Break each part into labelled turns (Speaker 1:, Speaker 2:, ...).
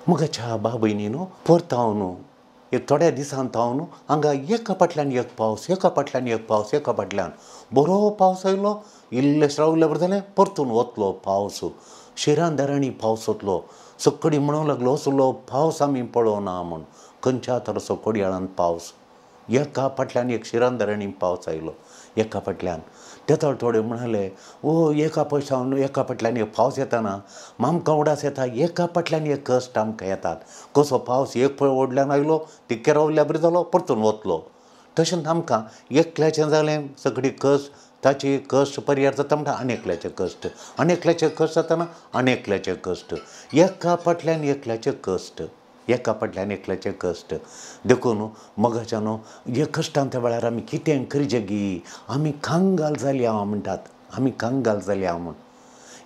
Speaker 1: मगाच्या बाबयनी न्हू परतावन न्हू एक थोड्या दिसान तावन हांगा एका फाटल्यान एक पावस, एका फाटल्यान एक पावस, एका फाटल्यान बरो पावस आयलो. इल्लें रावले बरें जालें, परतून वतलो पावस, शिरांदारांनी पावस वतलो. सकडी म्हणूंक लागलो असलो पावस आमी पळोवना म्हूण. खंयच्या तर असो कोडयाळान पावस एका फाटल्यान एक शिरांदारांनी पावस आयलो एका फाटल्यान. तेतळ थोडे म्हणाले ओ एका पयशान एका फाटल्यान एक पावस येताना आमकां उडास येता, एका फाटल्यान एक कश्ट आमकां येतात. कसो पावस एक पळय व्हडल्यान आयलो, तिक्के रावल्या बरें जालो, परतून वतलो. तशेंच आमकां एकल्याचें जालें सगळी कश्ट, ताची कश्ट परिहार जाता म्हणटा आनी एकल्याचे कश्ट, आनी एकल्याचे कश्ट जाताना आनी एकल्याचे कश्ट, एका फाटल्यान एकल्याचे कश्ट, एका फाटल्यान एकल्याचे कश्ट. देखून मगाच्यान हे कश्टांच्या वेळार आमी कितें करचें गी, आमी कांगाल जाली हांव म्हणटात, आमी कांगाल जाली हांव म्हूण.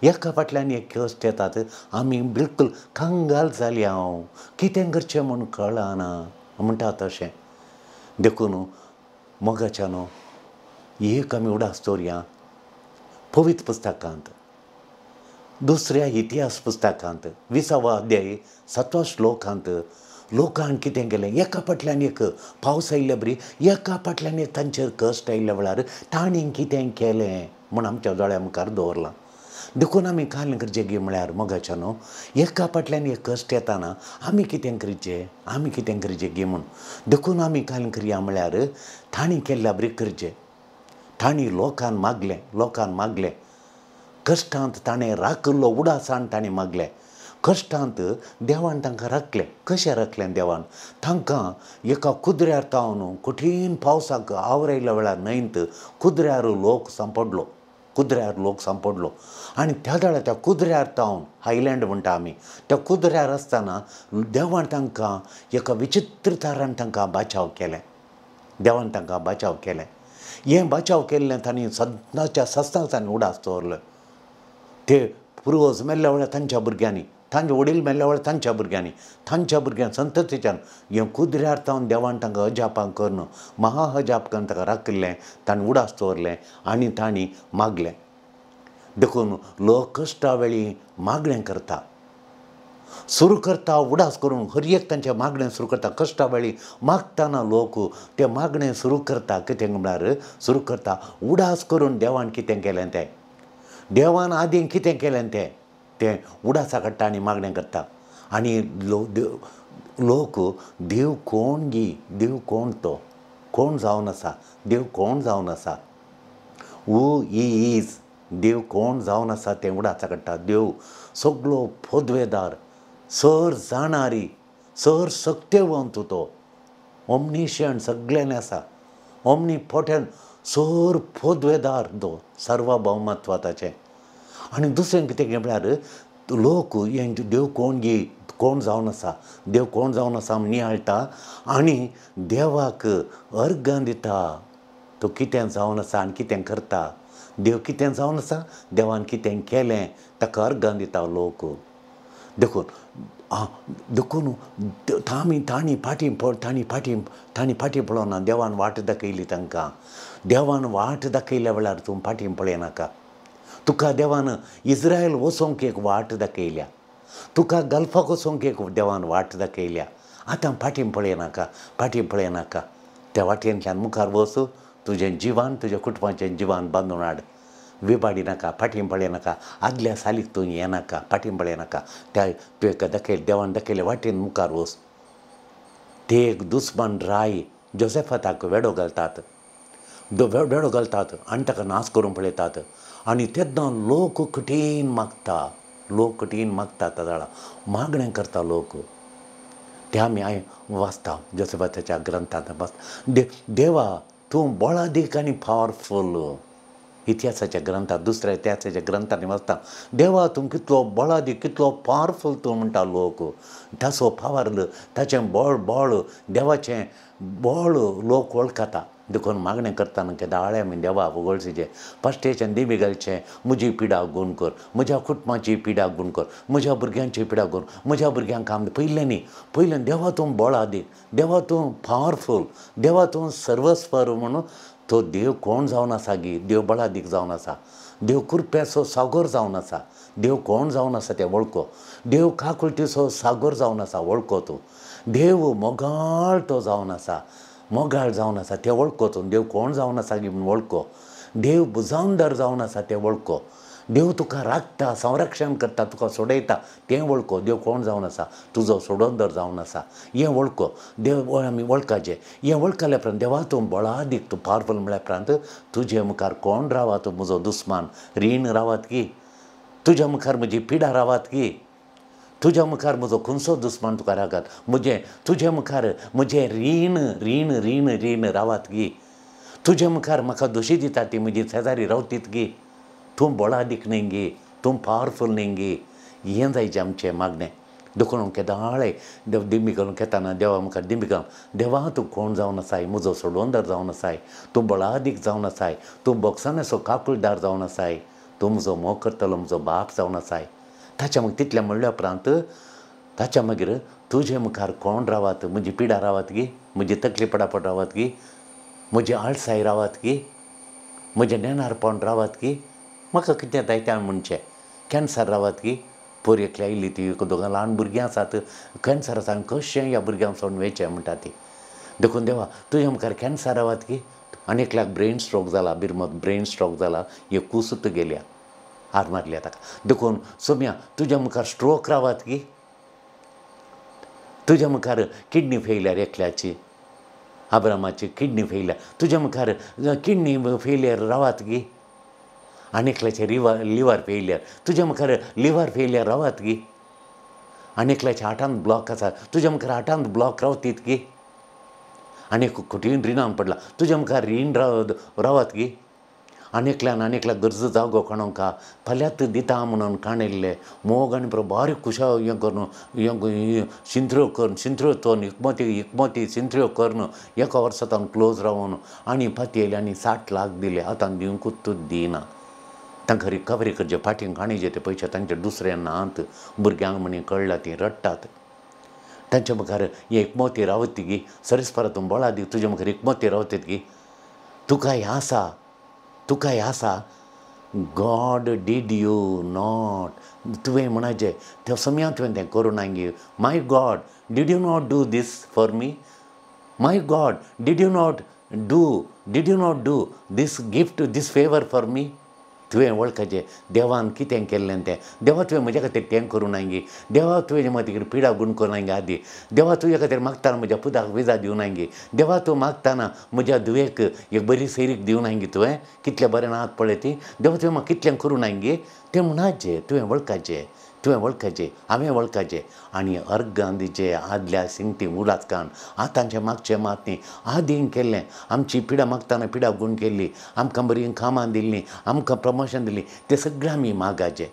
Speaker 1: एका फाटल्यान एक कश्ट येतात, आमी बिलकूल कांगाल जाली हांव, कितें करचें म्हूण कळना म्हणटात अशें. देखून मगाच्यान एक आमी उडास दवरया पवित्र पुस्तकांत, दुसऱ्या इतिहास पुस्तकांत 20वो अध्याय 7व्या श्लोकांत लोकान कितें केलें, एका फाटल्यान एक पावस आयिल्ले बरी एका फाटल्यान एक तांचेर कश्ट आयिल्ल्या वेळार तांणी कितें केलें म्हूण आमच्या दोळ्या मुखार दवरलां. देखून आमी काल करचें गी म्हळ्यार मोगाच्या न्हू एका फाटल्यान एक कश्ट येताना आमी कितें करचें, आमी कितें करचें गी म्हूण. देखून आमी काल करया म्हळ्यार तांणी केल्ल्या बरी करचें. तांणी लोकान मागलें, लोकान मागलें, कश्टांत ताणें राखिल्लो उडासान ताणें मागलें. कश्टांत देवान तांकां राखलें. कशें राखलें देवान? तांकां एका कुदऱ्यार तावन कठीण पावसाक आवरायल्या वेळार न्हंयत कुदऱ्यार लोक सांपडलो, कुदऱ्यार लोक सांपडलो. आनी त्या वेळार त्या कुदऱ्यार तावन हायलँड म्हणटा आमी, त्या कुदऱ्यार आसतना देवान तांकां एका विचित्र तरान तांकां बाचाव केलें, देवान तांकां बाचाव केलें. हें बाचाव केल्लें तांणी सदांच्या सस्ताक तांणी उडास दवरलो. ते पुर्वज मेल्ल्या वेळार तांच्या भुरग्यांनी, तांचे वडील मेल्ल्या वेळार तांच्या भुरग्यांनी, तांच्या भुरग्यां संततीच्यान हें कुदऱ्यार तावन देवान तांकां अजापां करून महा अजाप करून ताका राखिल्लें, तांणी उडास दवरलें आनी तांणी मागलें. देखून लोक कश्टा वेळी मागणें करता, सुरू करता उडास करून हर एक तांचें मागणें सुरू करता. कश्टा वेळी मागतना लोक ते मागणें सुरू करता, कितें म्हळ्यार सुरू करता उडास करून देवान कितें केलें तें, देवान आदीं कितें केलें तें, तें उडासा काडटा आनी मागणें करता. आनी लोक देव कोण गी, देव कोण तो, कोण जावन आसा, देव कोण जावन आसा, हू he is, देव कोण जावन आसा तें उडासा काडटा. देव सगलो पदवेदार, सर जाणारी, सर सक्तेवंत, तो ओमनिशियंट सगल्यांनी आसा, ओमनीपोटंट, सर पदवेदार तो, सर्वभौमत्व ताचें. आनी दुसरें कितें म्हळ्यार लोक हें देव कोण गी, कोण जावन आसा, देव कोण जावन आसा नियाळटा आनी देवाक अर्गां दिता. तो कितें जावन आसा आनी कितें करता, देव कितें जावन आसा, देवान कितें केलें ताका अर्गां दिता लोक. देखून देखून आमी तांणी फाटीं तांणी फाटीं तांणी फाटीं पळोवना. देवान वाट दाखयली तांकां, देवान वाट दाखयल्या वेळार तूं फाटीं पळयनाका. तुका देवान इस्रायल वचोंक एक वाट दाखयल्या, तुका गल्फाक वचोंक एक देवान वाट दाखयल्या. आतां फाटीं पळयनाका, फाटीं पळयनाका, त्या वाटेंतल्यान मुखार वच. तुजें जिवान, तुज्या कुटुंबाचें जिवान बांदून हाड, विबाडी नाका, फाटीं पळयनाका, आदल्या सालीक तूं येनाका, फाटीं पळयनाका. त्या तुवें दाखयले, देवान दाखयले वाटेन मुखार वच. ते एक दुस्मान राय जोसेफाताक वेडो घालतात, वेडो घालतात आनी ताका नाश करूंक पळयतात. आनी तेन्ना लोक कठीण मागता, लोक कठीण मागता, त्या मागणें करता लोक. ते आमी वाचता जोसेफाताच्या ग्रंथांत वाचता, देवा तूं बळादीक आनी पावरफूल. इतिहासाच्या ग्रंथात, दुसऱ्या इतिहासाच्या ग्रंथांनी वाचता, देवा तूं कितलो बळादीक, कितलो पावरफूल तूं म्हणटा लोक. ताचो पावर, ताचें बळ, बळ देवाचें बळ लोक वळखता. देखून मागणें करतना केदाळे आमी देवा वगळचें, पाश्टेच्यान देवी घालचें, म्हजी पिडा गुण कर, म्हज्या कुटुंबाची पिडा गुण कर, म्हज्या भुरग्यांची पिडा गुण, म्हज्या भुरग्यांक आमी पयलें न्ही, पयलें देवा तूं बळादीक, देवा तूं पावरफूल, देवा तूं सर्वस्वर म्हणून. तो देव कोण जावन आसा गी, देव बळादीक जावन आसा, देव कृपेचो सागर जावन आसा, देव कोण जावन आसा तें वळखो. देव काकुळटीचो सागर जावन आसा वळखो तूं. देव मोगाळ तो जावन आसा, मोगाळ जावन आसा तें वळखो तूं. देव कोण जावन आसा म्हूण वळखो. देव बुजावदार जावन आसा तें वळखो. देव तुका राखता, संरक्षण करता, तुका सोडयता तें वळखो. देव कोण जावन आसा, तुजो सोडोंदर जावन आसा हें वळखो. देव आमी वळखाचें. हें वळखल्या उपरांत देवा तूं बळादीक, तूं पावरफूल म्हळ्या उपरांत तुजे मुखार कोण रावत म्हजो दुस्मान? रीण रावत की? तुज्या मुखार म्हजी पिडा रावत की? तुज्या मुखार म्हजो खंयचो दुस्मान तुका रागात? म्हजें तुज्या मुखार म्हजें रीण रीण रीण रीण रावत की? तुज्या मुखार म्हाका दोशी दिता ती म्हजी शेजारी रावतीत की? तूं बळादीक न्ही गी, तूं पावरफूल न्ही गी? हें जायचें आमचें मागणें. देखून केदाळे दिंबी घालून घेताना देवा मुखार दिंबी घालून, देवा तूं कोण जावन आसाय, म्हजो सोडवंदर जावन आसाय, तूं बळादीक जावन आसाय, तूं बोगसाण्याचो काकुळदार जावन आसाय, तूं म्हजो मोग करतलो म्हजो बाप जावन आसाय. ताच्या मागीर तितलें म्हणल्या उपरांत ताच्या मागीर तुजे मुखार कोण रावत? म्हजी पिडा रावत गी? म्हजी तकली पडापड रावत गी? म्हजी आळसाय रावत गी? म्हजें नेणारपण रावत गी? म्हाका कितें जायतें म्हणचें कॅन्सर रावत की? पोर एकली आयली ती दोगां ल्हान भुरगीं आसात, कॅन्सर आसा, कशें ह्या भुरग्यांक सोडून वयचें म्हणटा ती. देखून देवा तुज्या मुखार कॅन्सर रावत की? आनी एकल्याक ब्रेन स्ट्रोक जाला, बिरमत ब्रेन स्ट्रोक जाला, एक कुसूत गेल्या, हार मारल्या ताका. देखून सोम्या तुज्या मुखार स्ट्रोक रावत की? तुज्या मुखार किडनी फेयल्यार एकल्याची, आब्रामाची किडनी फेयल्यार, तुज्या मुखार किडनी फेयल्यार रावत की? आनी एकल्याचें लिवर फेयल्यार, तुज्या मुखार लिवर फेयल्यार रावत की? आनी एकल्याच्या हार्टांत ब्लॉक आसा, तुज्या मुखार हार्टांत ब्लॉक रावतीत की? आनी कठीण रिणान पडला, तुज्या मुखार रीण रावत की? आनी एकल्यान आनी एकल्याक गरजो जागो काणोंका फाल्यांत दिता म्हणून काणिल्ले मोग आनी बारीक खुशा हें करून हें शिंत्र्यो करून शिंत्र्यो तोन इकमती इकमती शिंत्र्यो करून एका वर्सा तावन क्लोज रावन आनी पातयेले आनी 60 लाख दिले. आतां दिवंकूच दिना. तांकां रिकवरी करचे फाटीं काणीचे ते पयशे तांचे दुसरे नात. भुरग्यांक म्हणी कळ्ळा तीं रडटात. तांच्या मुखार हे एकमती रावती गी? सरीस परत तूं बळा दी, तुज्या मुखार एकमती रावतीत गी? तुका हें आसा, तुका हें आसा, गॉड did you not. तुवें म्हणाचें त्या समया तुवें तें करूं ना गी? My God did you not do this for me? My God did you not do, did you not do this gift, this favour for me? तुवें वळखाचें देवान कितें केल्लें तें. देवा तुवें म्हज्या खातीर तें करूं ना गी? देवा तुवें म्हज्या खातीर पिडा गुण करूं ना गी आदी? देवा तुज्या खातीर मागतना म्हज्या पुताक विजा दिवं ना गी? देवा तूं मागतना म्हज्या धुवेक एक बरी सैरीक दिवं ना गी? तुवें कितलें बरें नात पळय ती. देवा तुवें म्हाका कितलें करूं ना गी? तें म्हणाचें तुवें वळखाचें, तुवें वळखाचें, हांवें वळखाचें. आनी अर्गां दिचें आदल्या सिंगती उलाचकान आतांचें मागचें मात न्ही. आदीं केल्लें आमची पिडा मागतना पिडा गुण केल्ली, आमकां बरीं कामां दिल्लीं, आमकां प्रमोशन दिल्लीं, तें सगळें आमी मागाचें.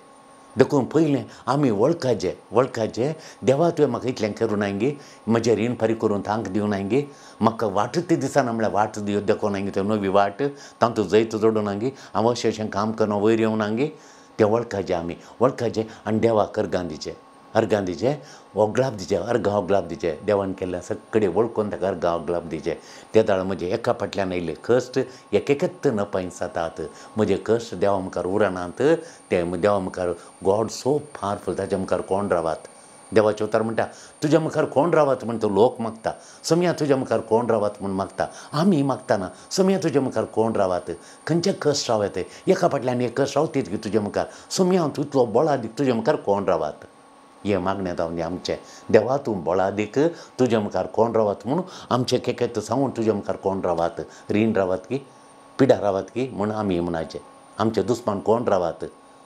Speaker 1: देखून पयलें आमी वळखाचें, वळखाचें देवा तुवें म्हाका इतलें करूं ना गी? म्हजें रीण फारीक करून तांक दिवं ना गी? म्हाका वाट ती दिसना म्हळ्यार वाट देखूं ना गी? त्यो नवी वाट तातूंत जैत जोडूं ना गी? हांव अशें अशें काम करून वयर येवं ना गी? तें वळखाचें आमी वळखाचें. आनी देवाक अर्गां दिचें, अर्गां दिचें, ओगळाप दिचें, अर्गां ओगळाप दिचें. देवान केल्लें सगळें वळखून ताका अर्गां ओगळाप दिचें. ते दाळ म्हजे एका फाटल्यान आयिल्ले कश्ट एक एकच नपायस जातात. म्हजे कश्ट देवा मुखार उरनात. ते देवा मुखार गॉड सो पावरफूल, ताच्या मुखार कोण रावात? देवाचें उतर म्हणटा तुज्या मुखार कोण रावत म्हण तो लोक मागता. सोम्या तुज्या मुखार कोण रावत म्हूण मागता. आमी मागताना सोम्या तुज्या मुखार कोण रावत? खंयचे कश्ट रावत? एका फाटल्यान एक कश्ट रावतीत की तुज्या मुखार? सोम्या तूं इतलो बळादीक, तुज्या मुखार कोण रावत? हें मागणें जावन आमचें. देवा तूं बळादीक, तुज्या मुखार कोण रावत म्हूण आमचें केकेत सांगून तुज्या मुखार कोण रावत? रीण रावत की? पिडा रावत की म्हूण आमी म्हणाचें. आमचे दुस्मान कोण रावत?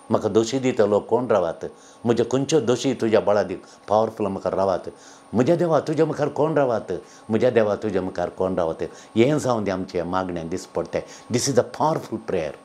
Speaker 1: म्हाका दोशी दितलो कोण रावात? म्हज्या खंयच्यो दोशी तुज्या बळादीक पावरफूल मुखार रावात? म्हज्या देवा तुज्या मुखार कोण रावात? म्हज्या देवा तुज्या मुखार कोण रावत? हें जावन दी आमचें मागणें दिसपडटें. This is a powerful prayer.